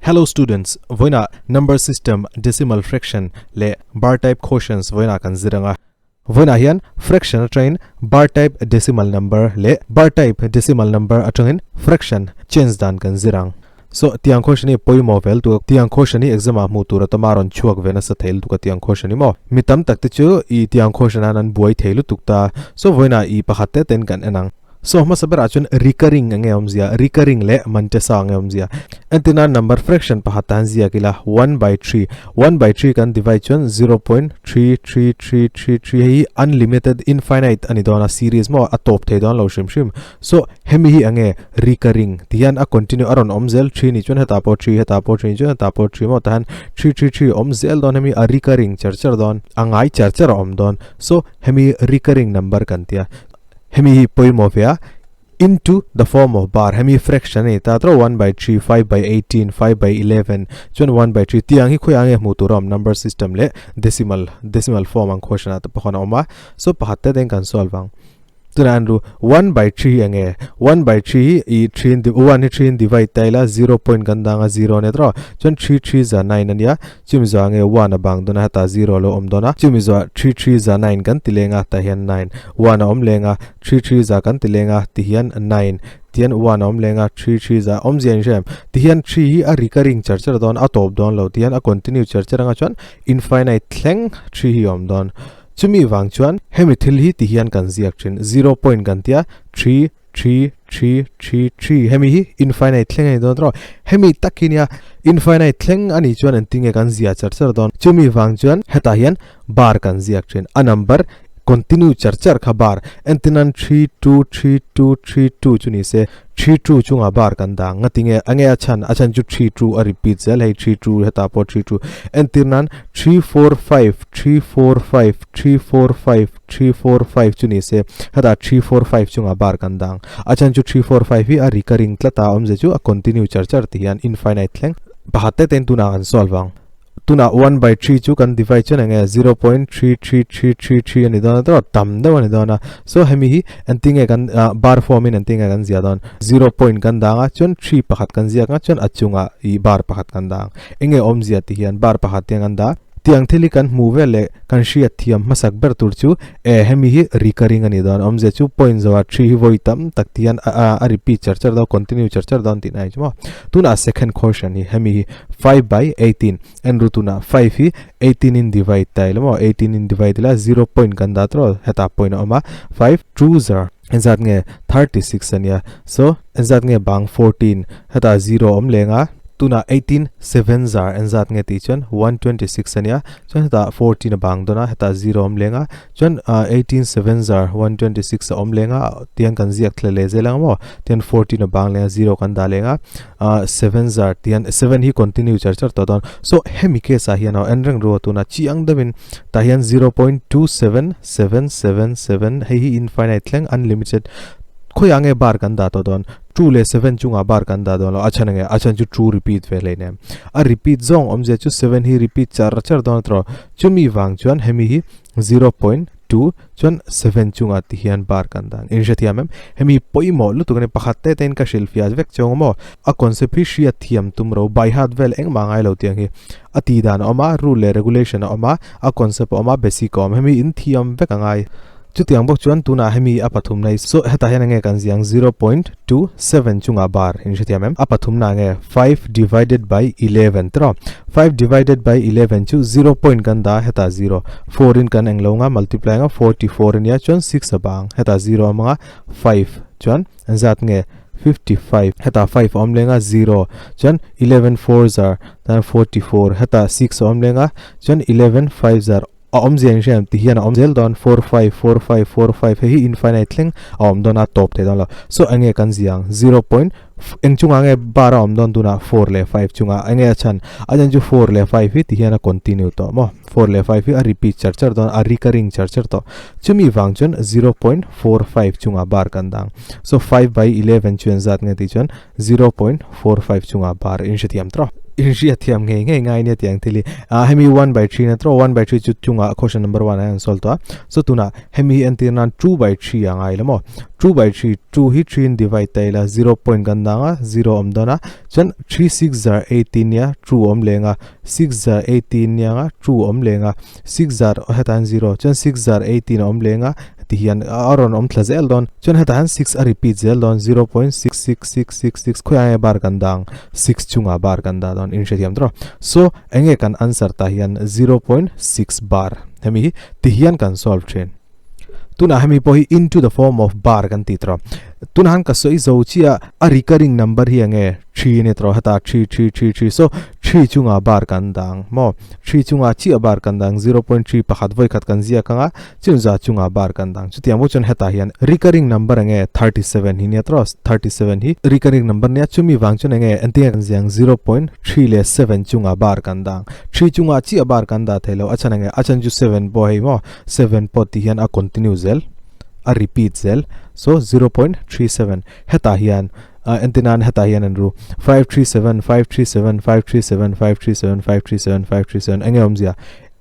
Hello students, vawiinah number system, decimal fraction leh bar type quotients vawiinah kan zir ang a. Vawiinah hian fraction atangin bar type decimal number leh bar type decimal number atangin fraction change dan kan zir ang. So, tiang question hi pawimawh vel tuk a, tiang question hi exam ah hmuh tur a tam a rawn chhuak ve nasa thei lutuk a tiang question hi maw. Mi tam tak te chu i tiang question ah an buai thei lutuk ta. So, vawiinah i pakhat te ten kan en ang. So hmasa berah chuan recurring enge awmzia, recurring leh mantesa enge awmzia. Entirna number fraction pakhat tan ziak ila 1/3, 1/3 kan divide chuan 0.33333 hei hi unlimited infinite ani dawn a series maw a tawp thei dawn lo hrim hrim. So hemi hi enge recurring ti hian a continue a rawn awm zel 3 ni chuan hetah pawh 3 hetah pawh 3 ni chuan hetah pawh 3 maw tah hian 333 awm zel dawn hemi a recurring char char dawn a ngai char char a awm dawn. So hemi recurring number kan tia. Hemi hi pawimawh ve a, into the form of bar, hemi fraction a ni ta tawh 1/3, 5/18, 5/11 chuan 1/3 tiang hi khawiah nge hmuh tur a awm number system leh decimal, decimal form ang question ah te pawh khan a awm a, so pakhat te te in kan solve ang. Tunah an ru 1/3 hi enge? 1/3 hi i 3 in 1 hi 3 in divide ta ila 0 point kan dang a 0 a nia tawh chuan 3 3 za 9 a nia Chumi zawh nge 1 a bang dawn a hetah 0 a lo awm dawn a, chumi zawh 3 3 za 9 kan ti leng a tah hian 9, 1 a awm leng a, 3 3 za kan ti leng a ti hian 9, tihian 1 a awm leng a, 3 3 za awmzia in hre em? Tihian 3 hi a recurring char char dawn a tawp dawn lo tihian a continue char char anga chuan infinite thleng 3 hi a awm dawn. Chumi vang chuan hemi thil hi tihian kan ziak thin 0 point kan tia 3 3 3 3 3 hemi hi infinite thleng a ni dawn tawh hemi tak hi nia infinite thleng a nih chuan engtin nge kan zia char char dawn chumi vang chuan hetah hian bar kan ziak thin a number continue char char kha bar entin nan 3 2 3 2 3 2 chu ni se 3 2 chungah bar kan dah ang ngatinge enge a chhan a chhan chu 3 2 a repeat zel hei 3 2 hetah pawh 3 2 entir nan 3 4 5 3 4 5 3 4 5 3 4 5 chu ni se hetah 3 4 5 chungah bar kan dang a chhan chu 3 4 5 hi a recurring tlat a awmze chu a continue char char ti hian infinite thleng pakhat te ten tunah kan solve ang tunah 1 by 3 chu kan divide chuan enge 0.33333 a ni dawn a tawh tam deuh a ni dawn a so hemi hi engtinge kan bar form in engtinge kan ziah dawn 0 point kan dang a chuan 3 pakhat kan ziak ang chuan a chungah ih bar pakhat kan dang enge awmzia ti hian bar pakhat hian kan dah Tiang thil hi kan hmuh vel leh kan hriat thiam hmasak ber tur chu e hemi hi recurring a nih dawn awmzia chu point zawhah 3 hi vawi tam tak ti hian a a repeat char char dawn continue char char dawn tih na a ni chu maw. Tunah second question hi hemi hi 5 by 18 en ru tunah 5 hi 18 in divide ta ila maw 18 in divide ila 0 point kan dah tawh hetah point a awm a 5 2 zar engzat nge 36 a nia so engzat nge bang 14 hetah 0 a awm leng a. Tunah 18 7 zar engzat nge tih chuan 126 a nia chuan hetah 14 a bang dawn a hetah 0 a awm leng a chuan 18 7 zar 126 a awm leng a tiang kan ziak thle leh zel ang maw tian 14 a bang leng a 0 kan dah leng a 7 zar tian 7 hi continue char char tawh dawn so hemi case ah hian en reng ru a tunah chiang deuhin tah hian 0.27777 hei hi infinite thleng unlimited khawiah nge bar kan dah tawh dawn 2 leh 7 chungah bar kan dah dawn lo a chhan enge a chhan chu 2 repeat ve hlei nem a repeat zawng awmzia chu 7 hi repeat char char dawn a tawh chumi vang chuan hemi hi 0.2 chuan 7 chungah ti hian bar kan dan in hrethiam em hemi pawimawh lutuk ani pakhat te te in ka hrilhfiah vek chuang maw a concept hi hriat thiam tum ro by heart vel engmah ngai lo tiang hi a tih dan a awm a rule leh regulation a awm a a concept a awm a basic a awm hemi in thiam vek a ngai. Chutiang bawk chuan tunah hemi a pathumna hi so hetah hian enge kan ziang 0.27 chungah bar in hrethiam em? A pathumna enge 5 divided by 11 tiraw? 5 divided by 11 chu 0 point kan dah a hetah 0 4 in kan englo anga multiply anga 44 ania chuan 6 a bang hetah 0 a hmang a 5 chuan engzat nge 55 hetah 5 a awm leng a 0 chuan 11 4 zar tan 44 hetah 6 a awm leng a chuan 11 5 zar A awmzia in hriat ti hian a awm zel dawn 4 5 4 5 4 5 hei hi infinite thleng a awm dawn a tawp thei dawn lo. So enge kan zia ang 0 point eng chungah nge bar a awm dawn tunah 4 leh 5 chungah enge a chhan a chhan chu 4 leh 5 hi ti hian a continue tawh maw 4 leh 5 hi a repeat char char dawn a recurring char char tawh chumi vang chuan 0.45 chungah bar kan dang so 5 by 11 chu engzat nge tih chuan 0.45 chungah bar in hrethiam tawh. Inhriat thiam ngei ngei ngai nia tiang thil hi. Ah hemi one by three na tawh one by three chu chungah question number one ah hian an solve tawh a. So tunah hemi hi entir nan two by three a ngai lo maw? Two by three, two hi three in divide ta ila zero point kan dang a, zero awm dawn a. Chuan three six zar eighteen nia two awm leng a, six zar eighteen nia nga two awm leng a, six zar hetah hian zero chuan six zar eighteen a awm leng a ti hian a rawn awm thla zel dawn. Chuan hetah hian six a repeat zel dawn zero point six six six six six khawiah nge bar kan dang six chungah bar kan dah dawn in hrethiam tawh. So enge kan answer tah hian 0.6 bar hemi hi ti hian kan solve thin. Tunah hemi pawh hi into the form of bar kan ti tawh. Tunah han ka sawi zo chiah a recurring number hi enge 3 ani tawh heta 3 3 3 3 so 3 chungah bar kan dang maw 3 chungah chiah bar kan dang 0.3 pakhat vawi khat kan ziak anga chunza chungah bar kan dang chutiang pawh chuan hetah hian recurring number enge 37 hi nia tawh 37 hi recurring number nia chumi vang chuan enge engtin nge kan ziak ang 0.3 leh 7 chungah bar kan dang 3 chungah chiah bar kan dah thei lo a chhan enge a chhan chu 7 pawh hei maw 7 pawh tih hian a continue zel a repeat zel so 0.37 hetah hian entir nan hetah hian an ru 537 537 537 537 537 537 enge awmzia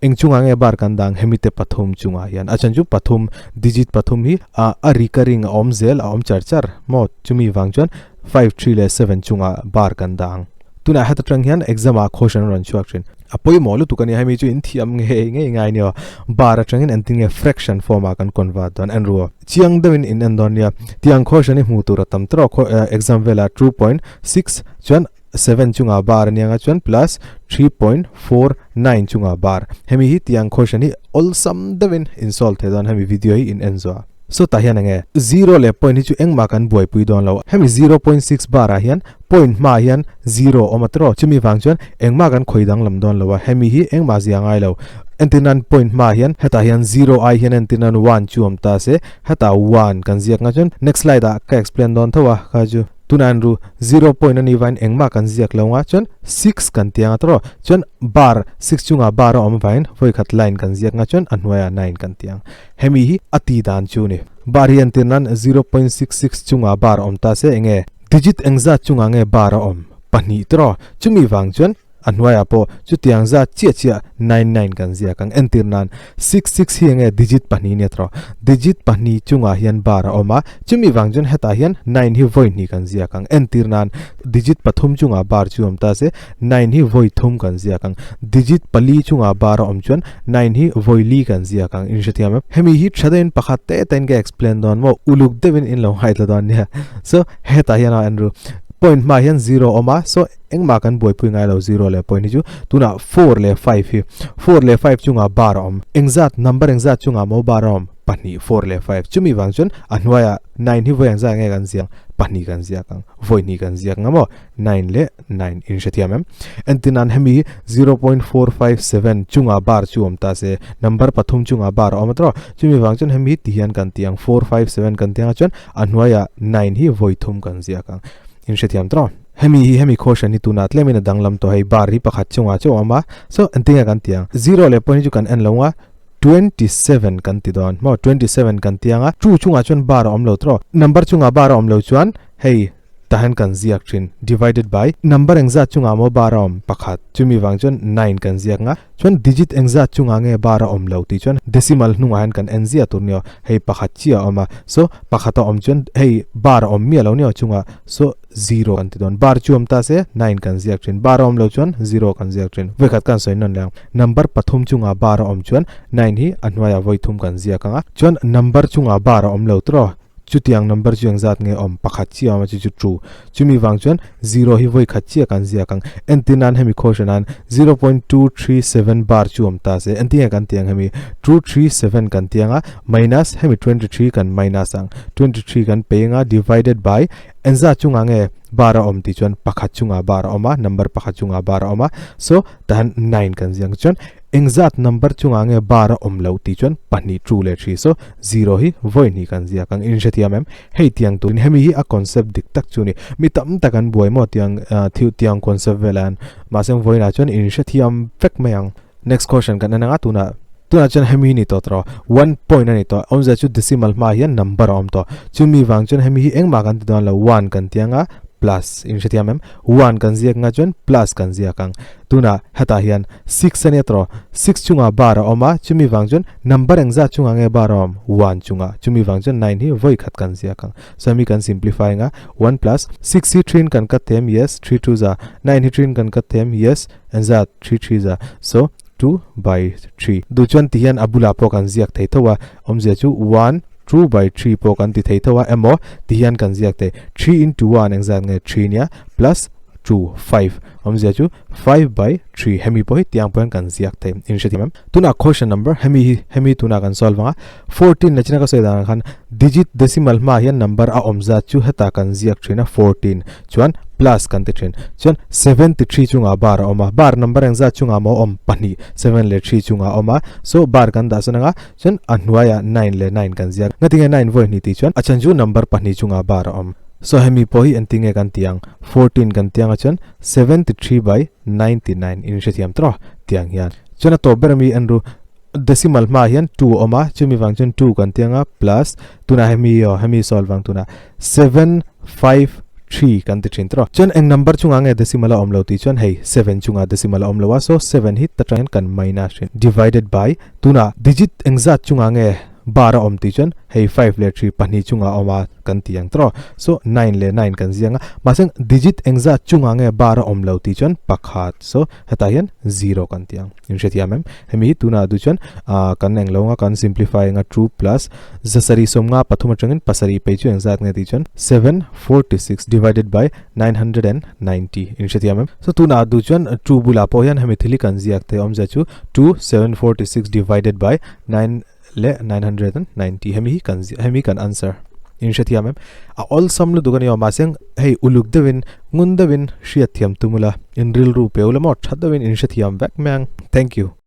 eng chungah nge bar kan dang hemi te pathum chungah hian a chhan chu pathum digit pathum hi a recurring a awm zel a awm char char maw chumi vang chuan 5 3 leh 7 chungah bar kan dang Tunah heta tang hian exam ah question a rawn chhuak thin. A pawimawh lutuk a nia, hemi chu in thiam ngei ngei ngai nia. Bar atangin engtin nge fraction form ah kan convert dawn en ru. Chiang deuhin in en dawn nia. Tiang question hi hmuh tur a tam tawk exam velah 2.6 chuan 7 chungah bar a nia nga chuan plus 3.49 chungah bar. Hemi hi tiang question hi awlsam deuhin in solve thei dawn hemi video hi in en zuah. Saw tah hian enge zero leh point hi chu engmah kan buaipui dawn lo. Hemi 0.6 bar ah hian point hmaah hian zero awm a tiraw? Chumi vang chuan engmah kan khawi danglam dawn lo a, hemi hi engmah zia ngai lo. Entir nan point hmaah hian hetah hian zero ai hian entir nan one chu awm ta se, hetah one kan ziak nga chuan next slide ah ka explain dawn tho a kha chu. Tunah an ru zero point a nih vangin engmah kan ziak lo nga chuan six kan ti anga tiraw? Chuan bar six chungah bar a awm vangin vawikhat line kan ziak nga chuan a hnuaiah nine kan ti ang. Hemi hi a ti dan chu ni. Bar hi entir nan 0.66 chungah bar a awm ta se enge digit engzat chungah nge bar a awm pahnih tiraw chumi vang chuan a hnuaiah pawh chutiang zat chiah chiah nine nine kan ziak ang entir nan six six hi enge digit pahnih nia tiraw digit pahnih chungah hian bar a awm a chumi vang chuan hetah hian nine hi vawi hnih kan ziak ang entir nan digit pathum chungah bar chu awm ta se Nine hi vawi thum kan ziak ang. Digit pali chungah bar a awm chuan nine hi vawi li kan ziak ang. In hrethiam em? Hemi hi tha deuhin pakhat te te in ka explain dawn maw? Uluk deuhin in lo ngaithla dawn nia. So hetah hian a en ru. Point hmaah hian zero a awm a, so engmah kan buaipui ngai lo zero leh point hi chu. Tunah four leh five hi. Four leh five chungah bar a awm. Engzat number engzat chungah maw bar a awm? Pahnih four leh five. Chumi vang chuan a hnuaiah nine hi vawi engzat nge kan ziak? Pahnih kan ziak ang. Vawi hnih kan ziak ang maw? Nine leh nine in hrethiam em? Entir nan hemi 0.457 chungah bar chu awm ta se, number pathum chungah bar a awm a tawh. Chumi vang chuan hemi hi ti hian kan ti ang, four five seven kan ti ang a chuan a hnuaiah nine hi vawi thum kan ziak ang. In hrethiam tawh. Hemi hi hemi quotient hi tunah tlemin a danglam tawh hei, bar hi pakhat chungah chu a awm a. So engtin nge kan ti ang? Zero leh point hi chu kan en lo ang a, 27 kan ti dawn maw? 27 kan ti ang a, two chungah chuan bar a awm lo tawh. Number chungah bar a awm lo chuan hei, Tahan kan ziak thin, divided by, number engzat chungah maw bar a awm? Pakhat. Chumi vang chuan nine kan ziak nga. Chuan digit engzat chungah nge bar a awm lo tih chuan decimal hnungah hian kan en ziah tur nia. Hei pakhat chiah a awm a. So, pakhat a awm chuan hei bar a awm miah lo nia chungah. So, zero kan ti dawn. Bar chu awm ta se nine kan ziak thin. Bar a awm lo chuan zero kan ziak thin. Vawikhat kan sawi nawn leh ang. Number pathum chungah bar a awm chuan nine hi a hnuaiah vawi thum kan ziak ang a. Chuan number chungah bar a awm lo tawh. Chutiang number chu engzat nge awm? Pakhat chiah a awm a, chu chu two. Chumi vang chuan zero hi vawi khat chiah kan ziak ang. Entir nan hemi khaw nan 0.237 bar chu awm ta se. Entir nge kan ti ang hemi? 237 kan ti ang a, minus hemi 23 kan minus ang. 23 kan pei ang a, divided by engzat chungah nge bar a awm tih chuan pakhat chungah bar a awm a, number pakhat chungah bar a awm a. So, tahan nine kan ziak ang. Chuan Engzat number chungah nge bar a awm loh tih chuan pahnih two leh three so zero hi vawi hnih kan ziak ang in hrethiam em? Hei tiang turin hemi hi a concept dik tak chu ni. Mi tam tak an buai maw tiang thil tiang concept velah hian mahse vawiinah chuan in hrethiam vek mai ang. Next question kan en anga tunah tunah chuan hemi hi ni tawh tawh one point a ni tawh awmzia chu decimal hmaah hian number a awm tawh chumi vang chuan hemi hi engmah kan ti dawn lo one kan ti anga. Plus in hrethiam em? One kan ziak nga chuan plus kan ziak ang. Tunah hetah hian six a nia tawh. Six chungah bar a awm a, chumi vang chuan number engzat chungah nge bar a awm? One chungah. Chumi vang chuan nine hi vawi khat kan ziak ang. So hemi kan simplify anga one plus six hi three in kan cut them, yes, three two za. Nine hi three in kan cut them, yes, engzat? Three three za. So two by three. Duh chuan ti hian a bulah pawh kan ziak thei tho a, awmzia chu one two by three pawh kan ti thei tho a emaw ti hian kan ziak thei. Three into one engzat nge three nia plus two five awmzia chu five by three hemi pawh hi tiang pawh hian kan ziak thei in hrethiam em. Tunah question number hemi hi hemi tunah kan solve ang a fourteen la china ka sawi danah khan digit decimal hmaah hian number a awm zat chu hetah kan ziak thin a fourteen chuan plus kan ti thin. Chuan 73 chungah bar a awm a, bar number engzat chungah maw awm? Pahnih, seven leh three chungah a awm a, so bar kan dah sawn anga chuan a hnuaiah nine leh nine kan ziak. Ngatinge nine vawi hnih tih chuan a chhan chu number pahnih chungah bar a awm. So hemi pawh hi engtinge kan tih ang? 14 kan tih anga chuan 73 by 99 in hrethiam tawh tiang hian. Chuan a tawp ber ami en ru decimal hmaah hian two a awm a, chumi vang chuan two kan tih anga plus tunah hemi aw hemi solve ang tunah seven five three kan ti thin tawh. Chuan eng number chungah nge decimal a awm lo tih chuan hei seven chungah decimal a awm lo a, so seven hi ta tangin kan minus thin divided by tunah digit engzat chungah nge bar a awm tih chuan hei five leh three pahnih chungah a awm a kan ti ang tawh. So nine leh nine kan ziang a, mahse digit engzat chungah nge bar a awm lo tih chuan pakhat so hetah hian zero kan ti ang. In hrethiam em? Hemi hi tunah duh chuan ah kan eng lo anga kan simplify anga two plus zasarih sawmnga pathum atangin pasarih pei chu engzat nge tih chuan 746 divided by 990 in hrethiam em? So tunah duh chuan two bulah pawh hian hemi thil hi kan ziak thei awmzia chu 2 746 divided by 9 leh 990 hemi hi kan hemi kan answer in hrethiam em? A awlsam lutuk a ni aw mahse hei uluk deuhin ngun deuhin hriatthiam tum ula in rilru pe ula maw tha deuhin in hrethiam vek mai ang. Thank you.